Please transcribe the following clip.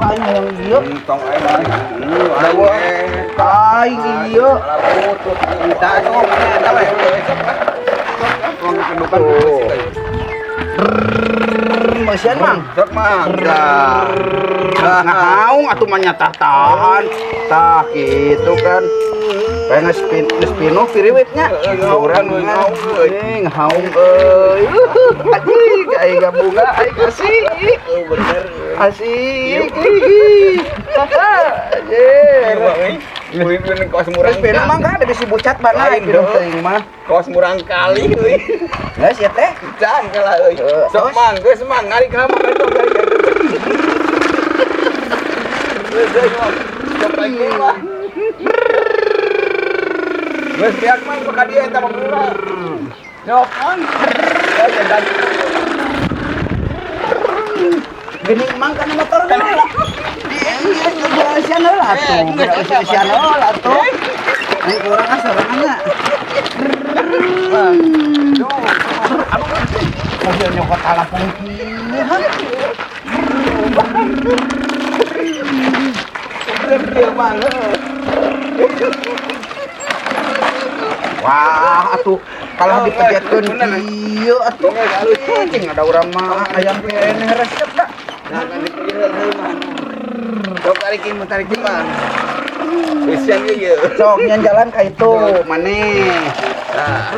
Ka aing hayang ieu. Tong aing. Aing ieu. Tah sok eta we. Sok kedukan. Meusian, Mang. Sok, Mang. Dah. Ngahaung atuh mah nya tah tahan. Tah gitu kan. Kayak nge-spin nge-spin piriwitnya. Urang nu ngahaung euy. Ngahaung euy. Anjing, aing gabunga aing asik. Oh, bener. Asik. Anjir. Murid kaos murang. Terus pina mah kan ada bisi bucat mana Lain aing dong. teuing mah. Kaos murang kali euy. Geus ya teh. Can kalah euy. Sok, Mang, geus, Mang, ngarik ka Mang sok garik. Geus euy, Mang. Sok aing mah. Geus biak, Mang, ka dieu eta mobilna. Sok, Mang. Geus eta. Geuning mang kana motor heula. Di eusian heula atuh. Eusian heula atuh. Aing kurang ah soranganna. Duh. Mobil nyokot talapung kieu. Bener kieu, Mang. Wah, atuh kalah dipejetkeun kieu atuh. Cing ada urang mah ayam keneh resep da. Nah, nanti kieu heula, Mang. Sok tarikin, tarikin, Mang. Eusian ieu. Sok nyan jalan ka itu maneh. Nah.